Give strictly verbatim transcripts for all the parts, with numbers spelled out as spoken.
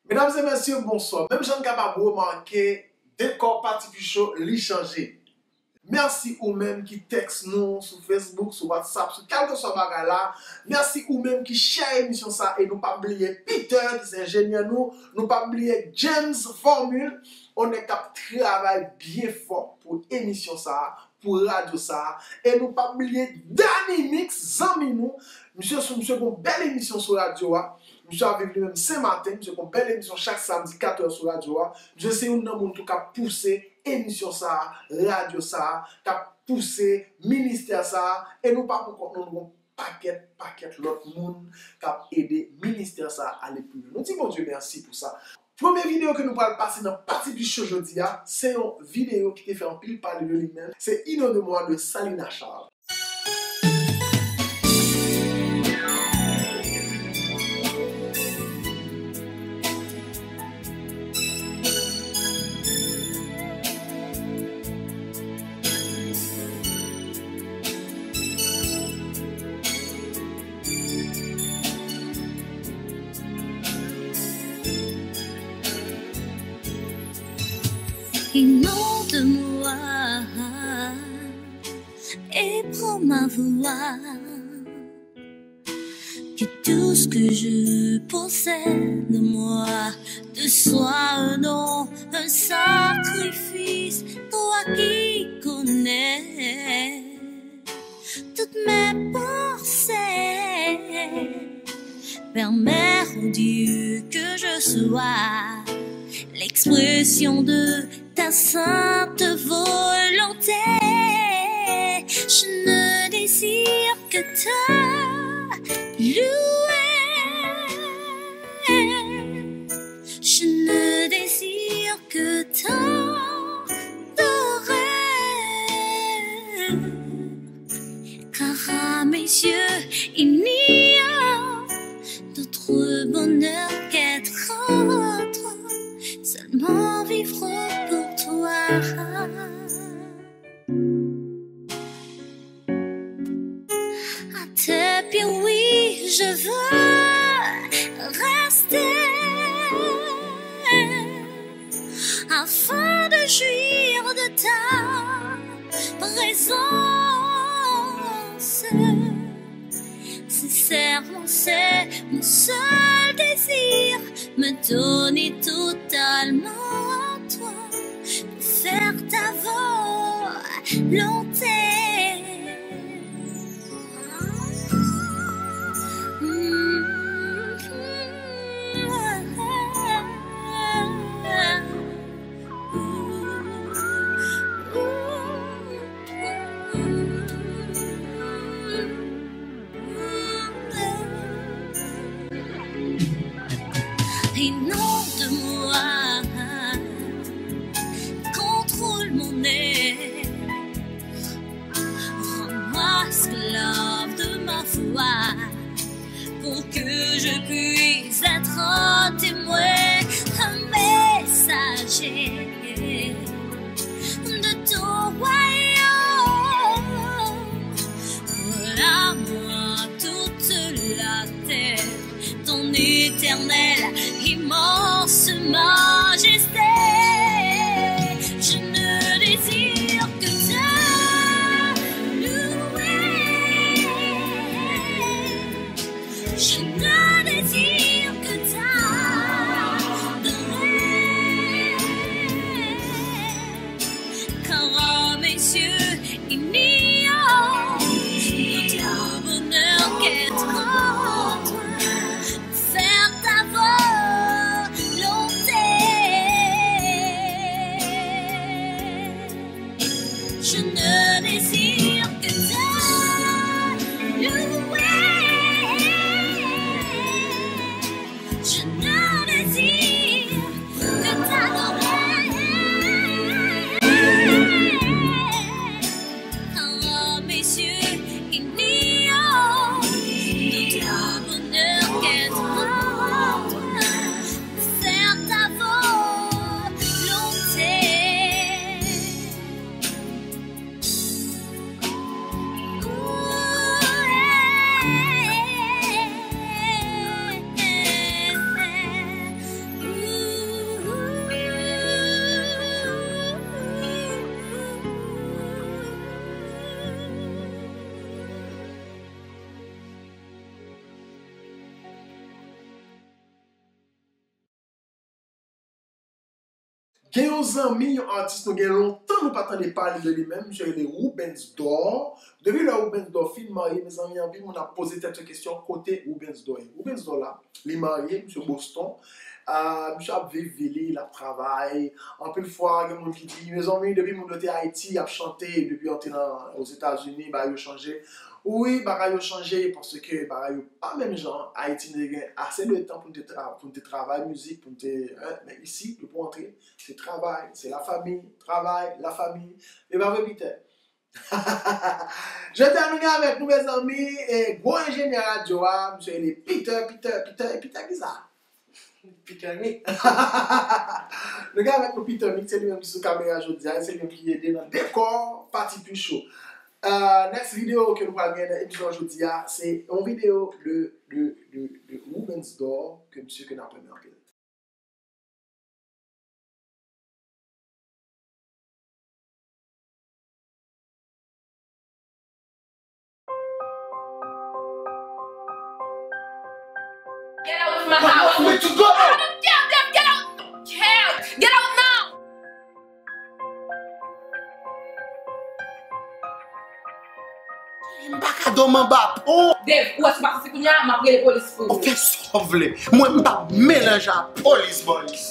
Medam e mesye, bonswa. Menm jan n kapab remake, dekò Pati Pi Cho, li chanje. Mèsi ou menm ki tèks nou sou Facebook, sou WhatsApp, sou kèlkeswa bagay la. Mèsi ou menm ki share emisyon sa, e nou p ap bliye Peter ki se enjenyè nou, nou p ap bliye James Formule, yon nèg k ap travay byen fò pou emisyon sa, pou radyo sa, e nou p ap bliye Danny Mix, zanmi nou. Misye sou, misye gon bèl emisyon sou radyo a. Misye ap viv li menm Senmaten, misye gon bèl emisyon chak samdi kat è sou radyo a. Misye se youn nan moun tou k ap pouse emisyon sa, radyo sa, k ap pouse ministè sa, e nou pa pou kont nou, nou gon pakèt, pakèt lòt moun k ap ede ministè sa ale pi lwen. Nou di Bondye mèsi pou sa. Premye videyo ke nou pral pase nan Pati Pi Cho jodi a, se yon videyo ki te fè anpil pale de li menm. Se Ino de Moi de Salina Charles. Inonde-moi et prends ma voix. Que tout ce que je possède, moi, te soit un don, un sacrifice, toi qui connais toutes mes pensées. Permets, ô Dieu, que je sois l'expression de ta sainte volonté. Je ne désire que te louer. Je ne désire que t'adorer. Car à mes yeux, il n'y a d'autre bonheur qu'être en toi, seulement vivre pour toi. À tes pieds, oui, je veux rester, afin de jouir de ta présence. Sincèrement, c'est mon seul désir, me donner totalement à toi, pour faire ta volonté. Inonde-moi, contrôle mon être, rends-moi esclave de ma foi, pour que je puisse être un témoin, un messager de ton royaume. Relâche-moi toute la terre, ton éternelle, immense majesté. Je ne désire que te louer. Je ne désire que ta Gen yon zanmi, yon atis nou gen lontan nou pa tande pale de li menm, misye rele Roubens Dor. Depi lè Roubens Dor fin marye, mezanmi, anpil moun ap poze tèt yo kesyon kote Roubens Dor ye. Roubens Dor la, li marye, misye Boston. Ah, misye ap viv vi li, l ap travay. Anpil fwa, gen moun ki di, mezanmi, depi moun yo te Ayiti, y ap chante, depi yo te nan Ozetazini, bagay yo chanje. Wi, bagay yo chanje, paske bagay yo pa menm jan. Ayiti, nou te gen ase de tan pou n te tra-, pou n te travay mizik, pou n te, hein, men isi, depi w antre, se travay, se lafanmi, travay, lafanmi. E pa vre, Peter? Jodi a, nou gen avèk nou, mezanmi, e gwo enjenyè radyo a, misye rele Peter, Peter, Peter, e Peter ki sa? Peter Mick. Nou gen avèk nou Peter Mick, se li menm ki sou kamera jodi a, e se li menm ki ede nan dekò pati pi cho. Euh, next video ke nou pral gen nan emisyon jodi a, se yon video de, de, de, de Roubens Dor, ke misye ke n ap renmen anpil. Get out of my house. I don't care, Dev. Get out. I don't care. Get out now. M pa ka dòmi anba pon. Dev, ou wè si pa soti kounye a, m ap rele polis pou ou. Ou fè sa w vle. Mwen, m p ap melanje ak polis, bòlis.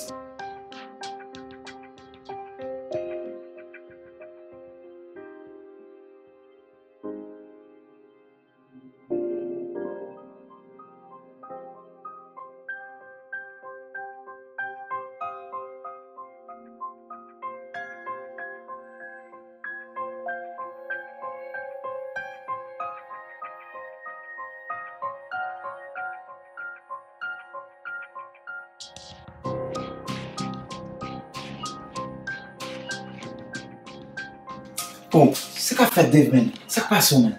Oh, sa k ap fèt, Dave, man? Sa k pase w, man?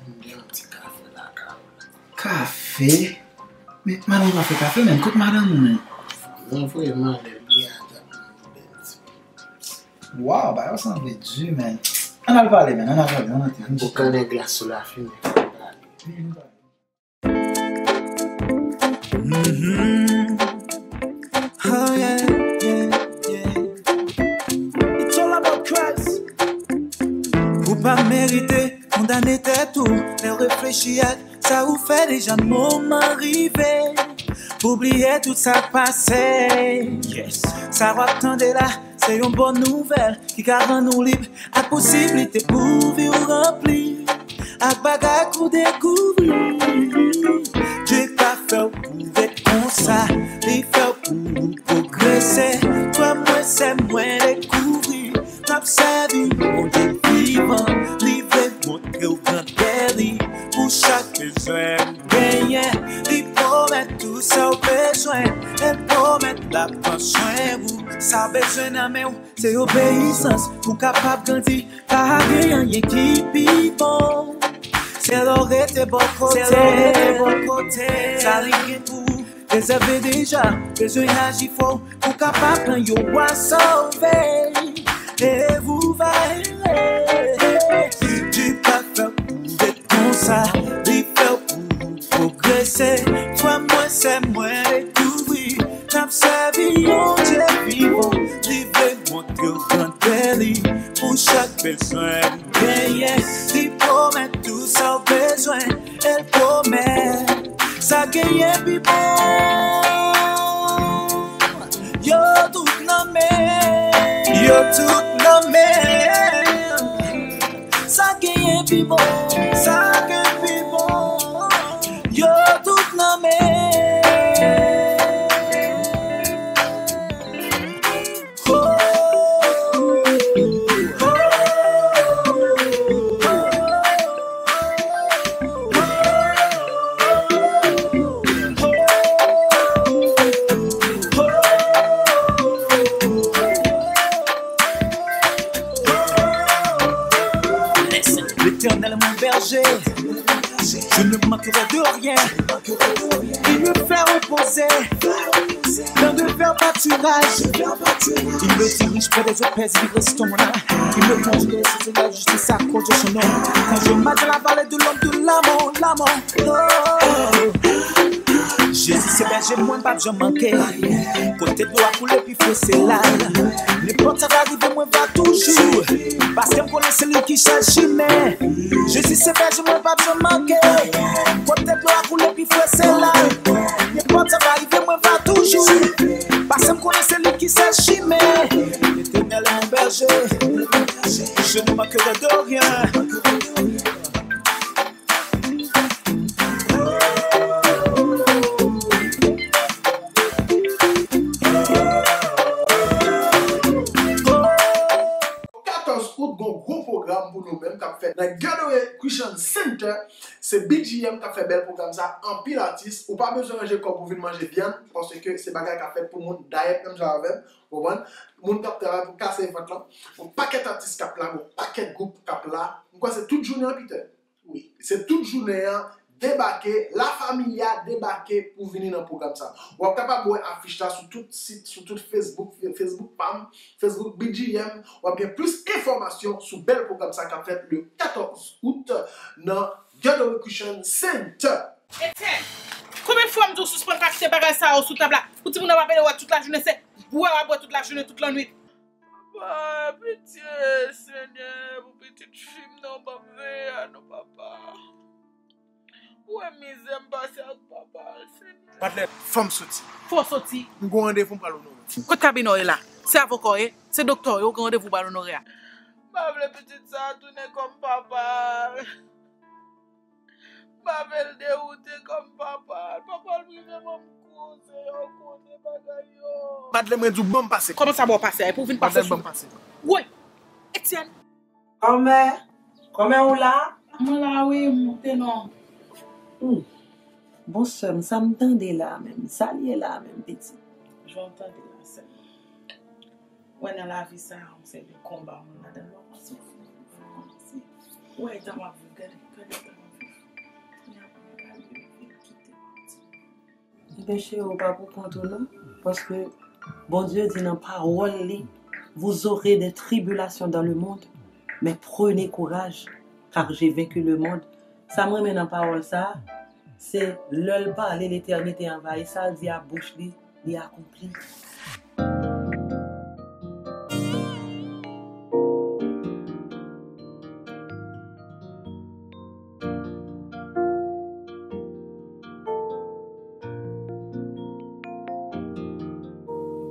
M gen yon ti kafe lakay ou la. Kafe? Men madanm ou pa fè kafe, man. Kot madanm ou, man? Mwen voye mande l, li a ap mande l ti. Waw, bagay yo sanble di, man. Ann al pale, man. Ann al pale, ann antre, ann antre. Boukannen glas sou lafimen, fò n pale. Mm-hmm. Oh, yeah, yeah, yeah. It's all about Christ. Ou pa merite kondane tèt ou, men reflechi ak sa ou fè deja, moman rive pou bliye tout sa k pase. Yes. Sa w ap tande la, se yon bòn nouvèl ki ka rann ou lib ak posiblite pou vi w ranpli ak bagay k ou dekouvri. Dye pa fè w pou w ret konsa, li fè w pou w pwogrese. Frè mwen, sè mwen, dekouvri, n ap sèvi Bondye vivan, li vle montre w grandè li. Pou chak bezwen ou genyen, li pwomèt tout sa w bezwen, e l pwomèt l ap pran swen ou. Sa w bezwen nan men w, se obeyisans pou w kapab grandi. Pa gen anyen ki pi bon, se lè w rete bò kote, se lè w rete bò kote. Sa li gen pou ou rezève deja, bezwen aji fò pou w kapab pran yon wa sove. E ou va ere. Dye pa fè w pou w ret konsa, li fè w pou w pwogrese. Frè mwen, sè mwen, dekouvri, n ap sèvi yon Dye vivan, li vle montre w grandè li. Pou chak bezwen ou genyen, li pwomèt tout sa w bezwen, e l pwomèt sa genyen pi bon. Yo tout nan men, yo tout nan men. Sa genyen pi bon, sa gen pi bon. Yo tout nan men. Oh, oh, oh. L'Éternel est mon berger, je ne manquerai de rien. Il me fait reposer dans de verts Pâturage. Il me dirige près des eaux paisibles, restons là. Il me conduit dans ses états, justice à cause de son nom. Quand je marche dans la vallée de l'ombre de la mort, la mort, oh. Jezi se bèje mwen, m p ap janm manke. Kote dlo a koule pi fre, se la. Nenpòt sa va rive, mwen va toujou. Paske m konnen se li ki chèf chimen. Jezi se bèje mwen, m p ap janm manke. Kote dlo a koule pi fre, se la. Nenpòt sa va rive, mwen va toujou. Paske m konnen se li ki chèf chimen. L'Éternel est mon berger, je ne manquerai de rien. Katòz out, gon gwo pwogram pou nou menm k ap fèt nan Getaway Christian Center. Se B G M k ap fè bèl pwogram sa, anpil atis. Ou pa bezwen ranje kò w pou vin manje vyann, paske se bagay k ap fèt pou moun dayèt menm jan avè m, ou konprann? Moun k ap travay pou kase vant lan. Gon pakèt atis k ap la, gon pakèt gwoup k ap la. M kwè se tout jounen an, Peter. Wi, se tout jounen an, debake, La Familia debake pou vini nan pwogram sa. W ap kapab wè afich la sou tout sit, sou tout Facebook, Facebook pa m, Facebook B G M. W ap gen plis enfòmasyon sou bèl pwogram sa k ap fèt le katòz out nan Getaway Christian Center. Etienne, konbyen fwa m di w sispann rachte bagay sa yo sou tab la? Pou timoun nan pa pede wè tout lajounen, se bwè w ap bwè tout lajounen, tout lannwit. Papa, pitye, Senyè, pou pitit fi m nan, w p ap veye a non, papa. Ou wè mizè m pase ak papa, Senyè. Madlèn, fò m soti. Fò w soti? M gon randevou m pral onore. Kot kabinè w ye la? Se avoka w ye? Se doktè w ye? Ou gen randevou w pral onore a? M pa vle pitit sa a tounen kòm papa. M pa vle l dewoute kòm papa. Papa l prive ban m kou, Senyè, w konnen bagay yo. Madlèn, mwen di w ban m pase. Kòman sa ba w pase a? Epi w vin pase sou mwen. Madlèn, ban m pase. Woy! Etienne! Kòmè, kòmè ou la? Mwen la wi, m te non. Hmm. Bon, sè m, sa m tande la menm, sa l ye la menm, pitit? Jan w tande la, sè m. Wè, nan lavi sa a, yon seri de konba moun ladan l, w ap soufri, w ap soufri. Wè, eta m ap viv, gade, gade eta m ap viv. Kounye a pou mwen gade, kite m ap di. Ebyen, cheri, ou pa pou kont ou non, paske Bondye di nan pawòl li, vous aurez des tribulations dans le monde, mais prenez courage, car j'ai vaincu le monde. Sa m renmen nan pawòl sa a, se lè l pale, letènite anvayi, sa l di a bouch li, li akonpli.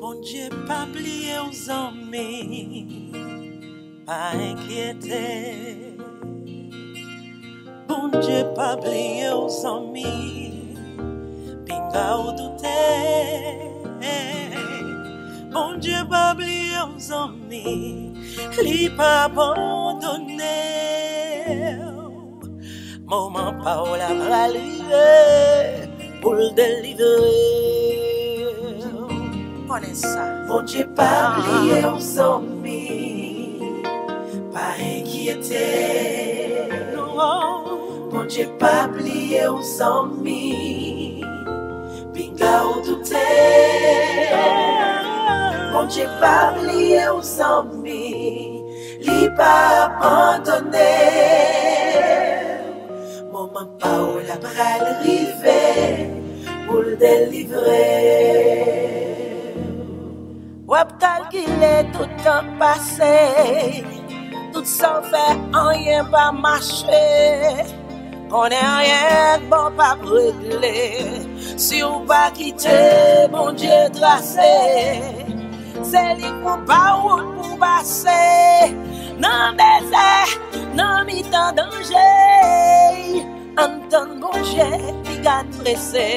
Bondye pa bliye w, zanmi, pa enkyete. Bondye pa bliye w, zanmi, pinga w doute. Bondye pa bliye w, zanmi, li pa abandone w. Moman pa w la pral rive pou l delivre w. Konnen sa. Bondye pa bliye w, zanmi, pa enkyete. Non. Bondye pa bliye w, zanmi, pinga w doute. Bondye pa bliye w, zanmi, li pa abandone w. Moman pa w la pral rive pou l delivre w. W ap kalkile tout tan k pase, tout sa w fè, anyen pa mache. Konnen anyen k bon p ap regle si w pa kite Bondye trase. Se li k pou ba w wout pou w pase nan dezè, nan mitan danje. Ann tann Bondye, piga n prese.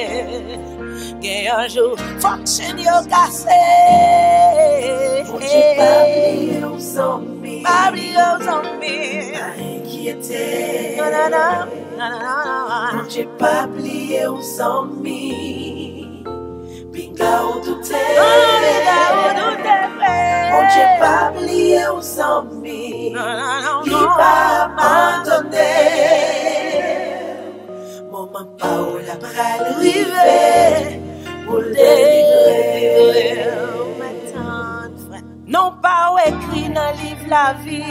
Gen yon jou, fòk chenn yo kase. Bondye pa bliye w, zanmi. Pa bliye w, zanmi. Pa enkyete. Non, non, non. Non, non, non, non. Bondye pa bliye w, zanmi. Pinga w doute. Pinga w doute vre. Bondye pa bliye w, zanmi. Non, non, non, non. Li pa abandone w. Moman pa w la pral rive pou l delivre w. Liv lavi,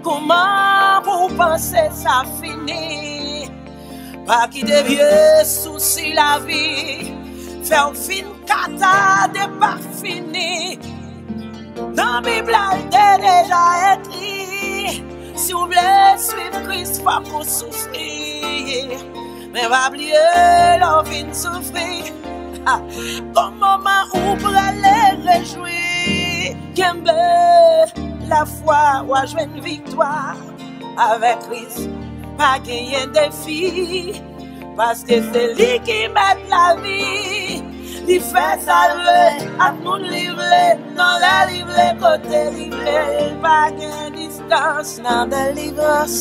kouman pou w panse sa fini? Pa kite vye sousi lavi fè w fin kata depafini. Nan Bib la, l te deja ekri, si w vle swiv Kris, fòk ou soufri. Men pa bliye, lè w fin soufri, ha, gon moman ou prale rejwi. Kenbe lafwa, w a jwenn viktwa. Avèk Kris, pa genyen defi. Paske se li ki mèt lavi. Li fè sa l vle ak moun li vle, nan lè li vle, kote li vle. Pa gen distans nan delivrans.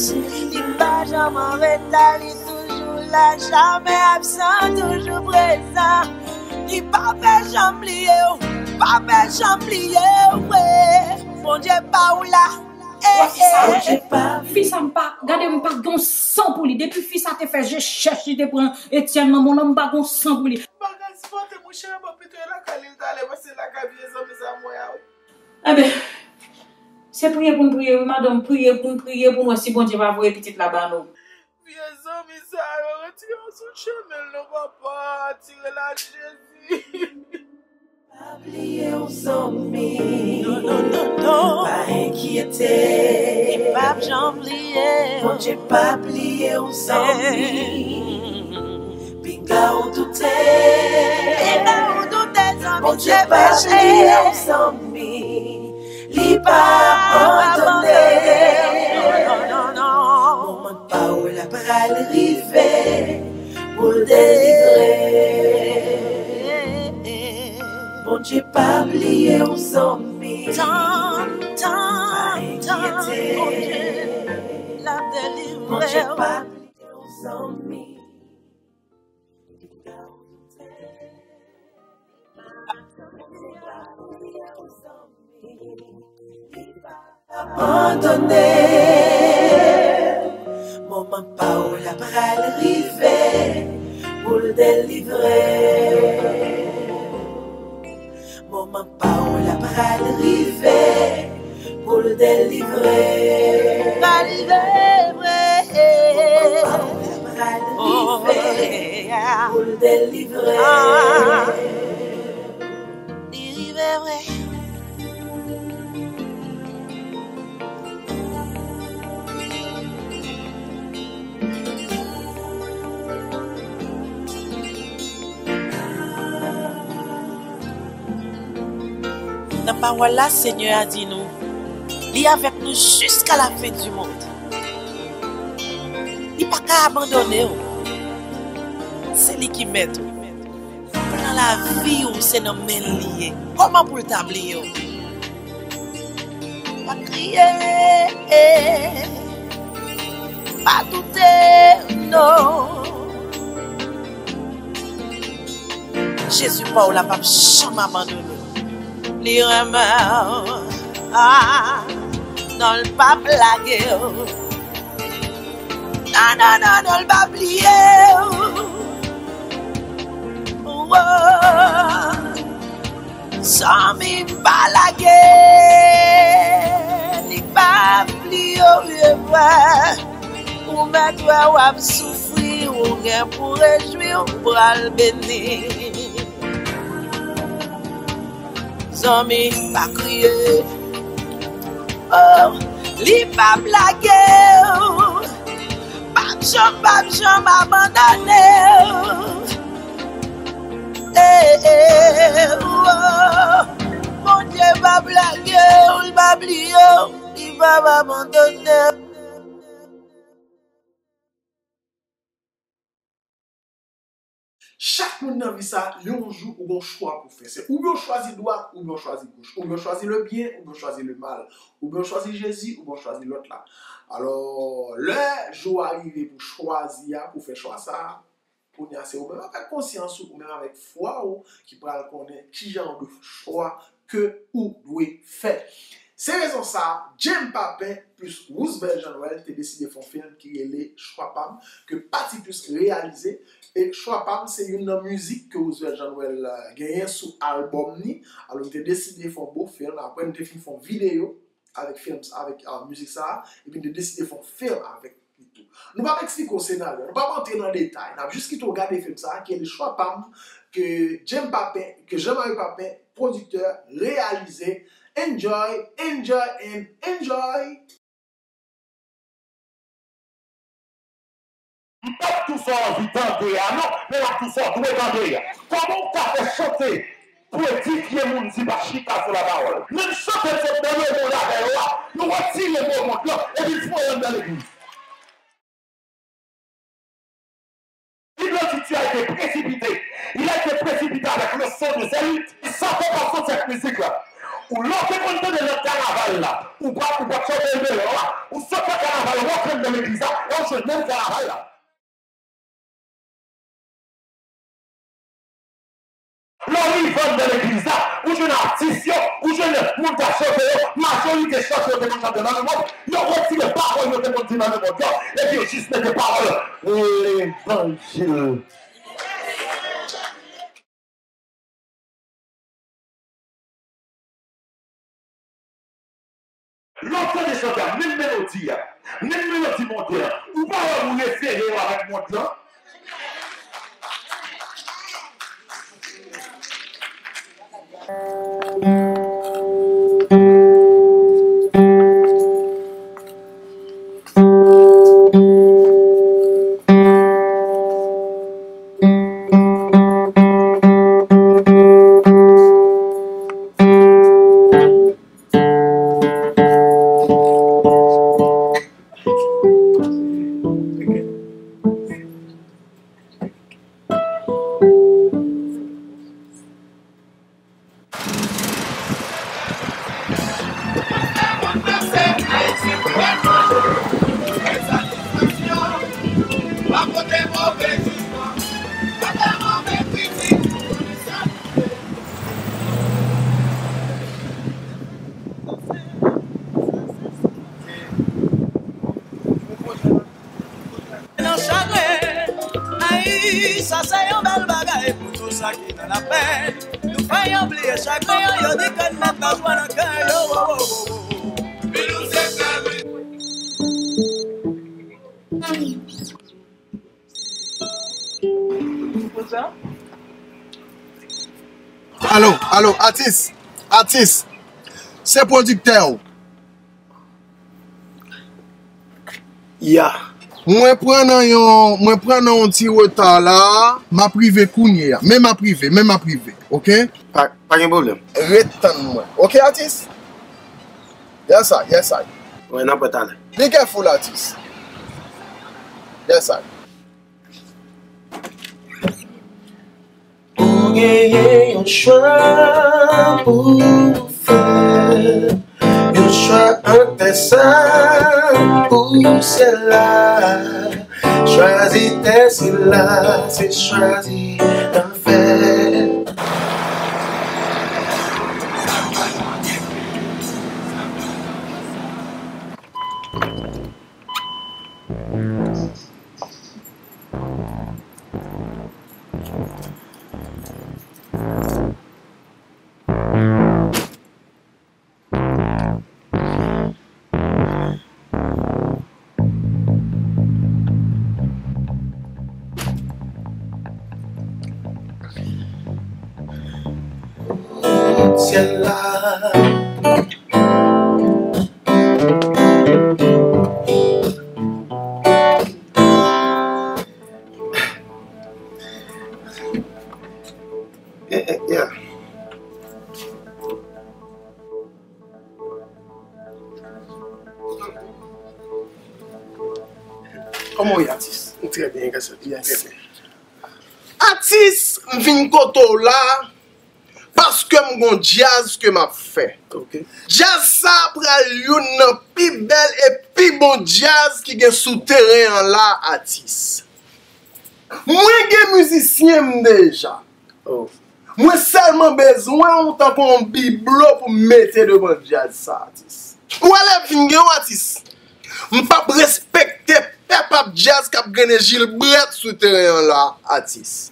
Li pa janm an reta, li toujou la, jamè absan, toujou prezan. Li pa fè janm bliye w, pa fè janm bliye w vre. Bondye pa w la. Wè fi sa, Bondye pa. Fi sa m pa, gade m pa gen san pou li. Depi fi sa te fè je chèch, li te pran Etienne nan men w, m pa gen san pou li. Bagay sipote monchè, m ap pito lakay li, l ta ale pase lakay vye zanmi sa mwen a wi. Enben, se priye pou n priye wi madanm, priye pou n priye pou n wè si Bondye pa voye pitit la ba nou. Vye zanmi sa yo, retire yo sou chemen l non papa, tire l al Jezi. Pa bliye w zanmi. Non, non, non, non. Pa enkyete. Li p ap janm bliye w. Bondye pa bliye w zanmi. Pinga w doute. Pinga w doute zanmi. Bondye pa bliye w zanmi. Li pa abandone. Non, non, non, non. Moman pa w la pral rive pou l delivre. Bondye pa bliye w zanmi. Tann, tann, tann Bondye, l ap delivre w. Bondye pa bliye w zanmi. Abandone. Moman pa w la pral rive pou l delivre. Moman pa w la pral rive pou l delivre. Pral rive vre. Moman pa w la pral rive pou l delivre. Li rive vre. Nan pawòl la, Senyè a di nou, li avèk nou jiska la fen di mond. Li pa ka abandone w. Se li ki mèt ou. Plan lavi w se nan men l li ye. Kòman pou l ta bliye w? Pa kriye, pa doute, non. Jezi pa w la p ap janm abandone w. Li renmen w. Ah, non, l p ap lage w. Non, non, non, non, l pa bliye w. Wo. Zanmi m pa lage, li pa bliye w, vre. Ou mèt wè w ap soufri, ou gen pou rejwi, ou pral beni. Zanmi, pa kriye. Oh, li p ap lage w. P ap janm, p ap janm abandone w. Eh, eh, oh. Bondye p ap lage w, li p ap bliye w, li p ap abandone w. Chak moun nan vi sa, yon jou ou gon chwa pou fè. Se oubyen w chwazi dwat, oubyen w chwazi goch, oubyen w chwazi le byen, oubyen w chwazi le mal, oubyen w chwazi Jezi, oubyen w chwazi lòt la. Alò, lè jou a rive pou chwazi a, pou fè chwa sa a, kounye a se ou menm avèk konsyans ou, ou menm avèk fwa ou ki pral konnen ki jan de chwa ke ou dwe fè. Se rezon sa a, Jane Papin plis Roosevelt Jean Noël te deside fè yon fim ki rele Chwa Pa M, ke Patipus reyalize. E Chwa Pa M se youn nan mizik ke Roosevelt Jean Noël, euh, genyen sou albòm ni. Alò, m te deside fè yon bo fim. Apre, m te fin fè yon videyo avèk film, avèk, ah, mizik sa a, epi n te deside fè yon film avèk li tou. Nou p ap eksplike w senaryo, nou p ap antre nan detay, n ap jis kite w gade film sa a, ki Le Choix Pam, ke Jem Papin, ke Jean-Marie Papin, pwodiktè, reyalize. Enjoy, enjoy and enjoy! M p ap di w sa w anvi tande a non, men m ap di w sa w dwe tande a. Kòman w ka fè chante pwodifye moun si pa chita sou lapawòl? Menm chante sot nan lemonn avè yo a, nou retire mo mond lan epi n foure anndan legliz. Bibliotique a été précipité. Il a été précipité avec le son de zénith. Sa fè pa soti ak mizik la. Ou lè w te konn tande nan kanaval la, ou pa ou pa t chante l deyò a. Ou sot nan kanaval, ou antre nan legliz la, e w jwenn menm kanaval la. Lè w rive anndan legliz la, ou jwenn atis yo, ou jwenn moun k ap chante yo, majorite chante yo te konn chante nan lemonn, yo retire pawòl yo te konn di nan lemonn yo, epi yo jis mete pawòl levanjil. Lè w tande chante a, menm melodi a, menm melodi monte a, ou pa wè ou refere w avèk mond lan? Nan chagren, ay, sa se yon bèl bagay pou tout sa ki nan lapenn. Nou fè yo bliye chagren yo, yo di ke n mèt nan jwa nan kè yo. Wo, wo, wo, wo. Alo, alo, atis, atis, se pwodiktè w. Ya. Mwen pran nan yon, mwen pran nan yon ti reta la, m ap rive kounye a. Men m ap rive, men m ap rive, oke? Pa, pa gen pwoblèm. Ret tann mwen. Oke, atis? Yes, I, yes, I. Wi, n ap wè talè. Be careful, atis. Yes, I. Ou genyen yon chwa pou w fè, yon chwa ant sa pou syèl la. Chwazi tè sila, se chwazi lanfè. Syèl la. Eh, eh, yeah. Kòman w ye, atis? M trè byen, gason. Byen, trè byen. Atis, m vin kote w la paske m gon djaz ke m ap fè. Ok. Djaz sa pral youn nan pi bèl e pi bon djaz ki gen sou teren an la, atis. Mwen gen mizisyen m deja. Oh. Mwen sèlman bezwen w tankou yon biblo pou m mete devan djaz sa, atis. Ou wè lè m fin gen yon atis, m p ap respekte pèp ap djaz k ap grennen jilbrèt sou teren an la, atis.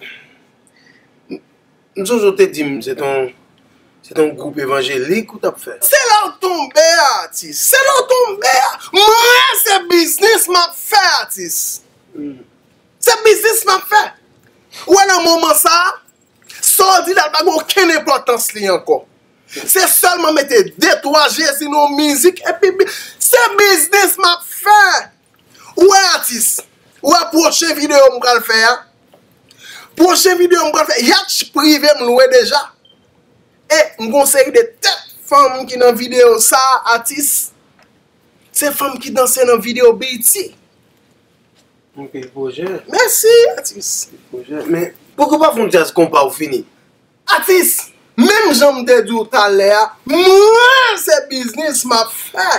M sonje w te di m se t on, Se t yon gwoup evanjelik ou t ap fè? Se la w tonbe a, atis. Se la w tonbe a. Mwen, se biznis m ap fè, atis. Se biznis m ap fè. Ou wè nan moman sa a, sa w di la, l pa gen okenn enpòtans li ankò. Se sèlman mete de twa Jezi nan yon mizik, epi bi-, se biznis m ap fè. Ou wè, atis, ou wè pwochen videyo m pral fè a? Pwochen videyo m pral fè, yatch prive m lwe deja. E m gon seri de tèt fanm ki nan videyo sa, atis. Se fanm ki danse nan videyo B E T. Ok, pwojè. Mèsi, atis. Pwojè. Men, poukwa pa fè yon djaz konpa ou fini? Atis, menm jan m te di w talè a, mwen se biznis m ap fè.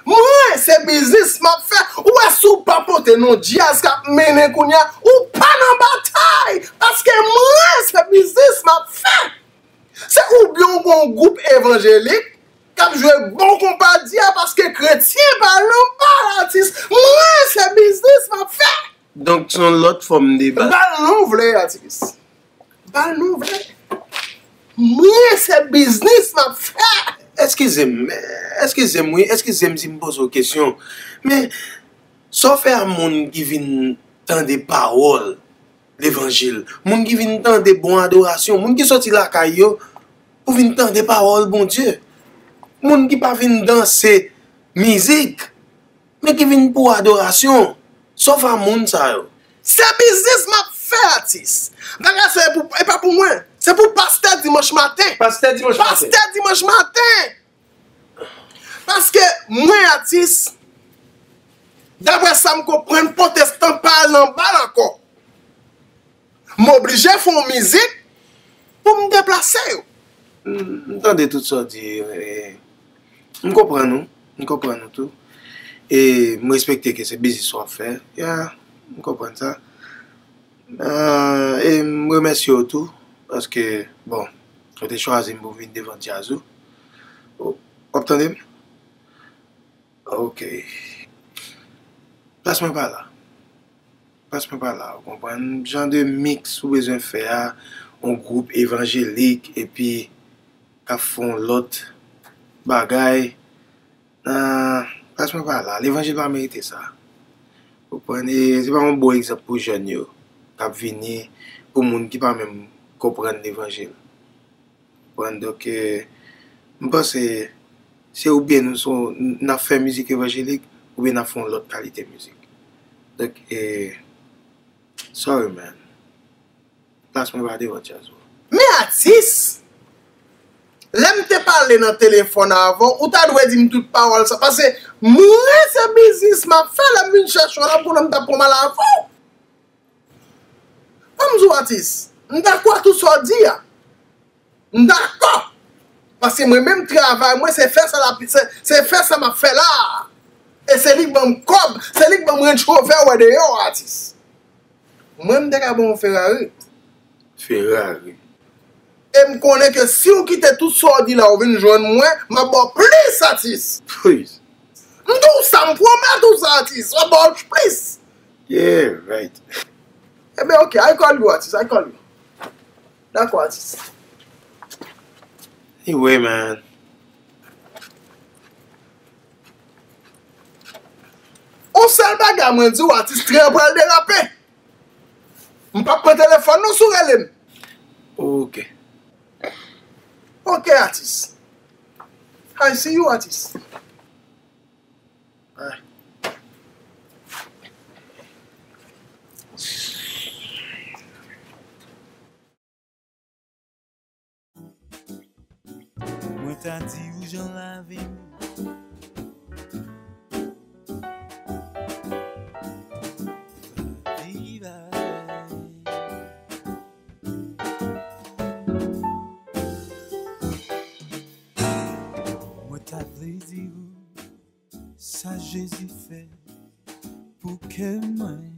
Mwen, se biznis m ap fè. Ou wè, si w pa pote nou djaz k ap mennen kounye a, ou pa nan batay. Paske mwen, se biznis m ap fè. Se oubyen w gon gwoup evanjelik k ap jwe bon konpa di a paske kretyen pa nan bal, atis. Mwen, se biznis m ap fè. Donk, se yon lòt fòm de bal. Bal nou vle, atis. Bal nou vle. Mwen, se biznis m ap fè. Eskize m, eskize m, wi, eskize m si m poze w kesyon. Men, sa w fè a moun ki vin tande pawòl levanjil, moun ki vin tande bon adorasyon, moun ki soti lakay yo pou vin tande pawòl Bondye, moun ki pa vin danse mizik, men ki vin pou adorasyon, sòf a moun sa yo. Se biznis m ap fè, atis. Bagay sa e pou, e pa pou mwen. Se pou pastè dimanch maten. Pastè dimanch maten. Pastè dimanch maten. Paske mwen, atis, daprè sa m konprann, pwotestan pa al nan bal ankò. M oblije fè yon mizik pou m deplase yo. M, m tande tout sa w di, e, m konprann ou, m konprann ou tou. E m respekte ke se biznis w ap fè. Ya, m konprann sa. Ah, e m remèsye w tou, paske, bon, ou te chwazi m pou m vin devan djaz ou. W ap tande m? Ok. Plas mwen pa la. Plas mwen pa la, ou konprann? Jan de miks ou bezwen fè a, yon gwoup evanjelik, epi k ap fè yon lòt bagay. Ah, plas mwen pa la. Levanjil pa merite sa. Ou konprann? E se pa yon bon egzanp pou jèn yo k ap vini, pou moun ki pa menm konprann levanjil. Konprann? Donk, e, m panse se oubyen nou son, n ap fè mizik evanjelik, oubyen n ap fè yon lòt kalite mizik. Donk, e, sorry, man. Plas mwen pa devan djaz ou. Men atis! Lè m te pale nan telefòn avè w, ou ta dwe di m tout pawòl sa. Paske mwen se biznis m ap fè, lè m vin chèche w la, m konnen m t ap pran mal avè w. Ban m di w, atis, m dakò ak tout sa w di a. M dakò. Paske mwen menm, travay mwen, se fè sa l ap, se, se fè sa m ap fè la a. E se li k ban m kòb, se li k ban m Range Rover w wè deyò a, atis. Mwen, m te ka ba w yon Ferrari. Ferrari. E m konnen ke si w kite tout sa w di la, w vin jwenn mwen, m ap ba w plis, atis. Plis. M di w sa, m pwomèt ou sa, atis. M ap ba w plis. Yeah, right. Ebyen, ok, I call you, atis, I call you. Dakò, atis. Anyway, man. On sèl bagay mwen di w, atis, tren an pral derape. M p ap pran telefòn non si w rele m. Ok. Ok, atis. I see you, atis. Ay. Mwen ta di w jan lavi m pa viv avè. Mwen ta vle di w sa Jezi fè pou kè mwen.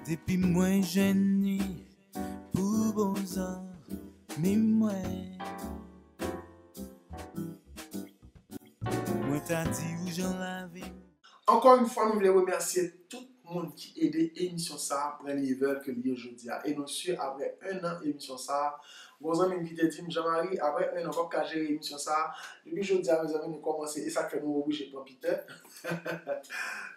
Depi mwen jwenn li pou bon zanmi mwen. Mwen ta di w jan lavi m. Ankò yon fwa, nou vle remèsye tout moun ki ede emisyon sa a pran level ke li ye jodi a. E nou si apre en an emisyon sa a, gon zanmi m ki te di m, Jean Marie, apre en an, w p ap ka jere emisyon sa a. Depi jodi a, mezanmi, nou kòmanse, e sa k fè nou oblije pran Peter.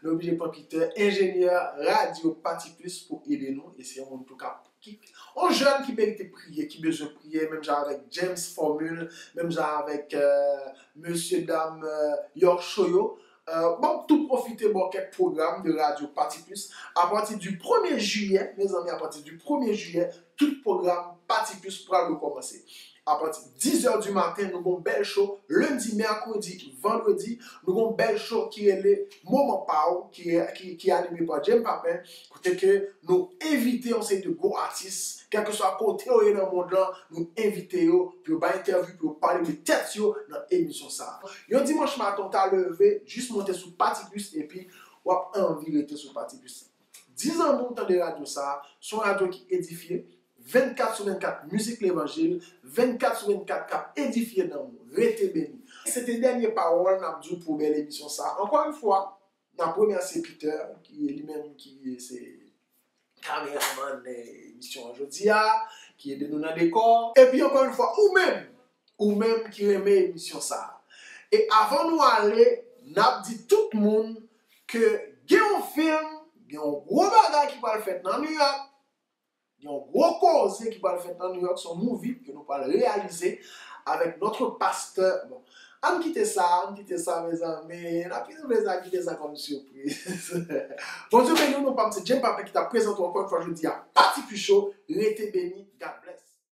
Nou oblije pran Peter, enjenyè radyo Pati Plis pou ede nou, e se yon moun tou k ap ki, yon jèn ki merite priye, ki bezwen priye, menm jan avèk James Formule, menm jan avèk euh, mesye dam euh, York Show yo. Euh, bon, tou pwofite ba w kèk pwogram de radyo Pati Plis. Apati di premye jiyè, mezanmi, apati di premye jiyè, tout pwogram Pati Plis pral rekòmanse. Apati diz è di maten, nou gon bèl show. Lendi, mèkredi, vandredi, nou gon bèl show ki rele Moman Pa W, ki, ki, ki anime pa James Papin, kote ke nou envite yon seri de gwo atis, kèlkeswa kote yo ye nan mond lan, nou envite yo pou yo bay entèvyou, pou yo pale de tèt yo nan emisyon sa a. Yon dimanch maten, w ta leve, jis monte sou Pati Plis, epi w ap anvi rete sou Pati Plis. Di zanmi w tande radyo sa a, se yon radyo ki edifye, vennkat sou vennkat mizik levanjil, vennkat sou vennkat k ap edifye nanm ou. Rete beni. Se te dènye pawòl n ap di w pou bèl emisyon sa a. Ankò yon fwa, n ap remèsye Peter, ki li menm ki se kameramann emisyon an jodi a, ki ede nou nan dekò. Epi ankò yon fwa, ou menm, ou menm ki renmen emisyon sa a. E avan nou ale, n ap di tout moun ke gen yon fim, gen yon gwo bagay ki pral fèt nan New York, gen yon gwo koze ki pral fèt nan New York, se yon movie ke nou pral reyalize avèk notre pasteur. Bon, ann kite sa, ann kite sa, mezanmi. N ap kite sa, kite sa kòm sipriz. Bondye beni w, non pa m se James Papin ki t ap prezante w ankò yon fwa jodi a Pati Plis Show, rete beni, God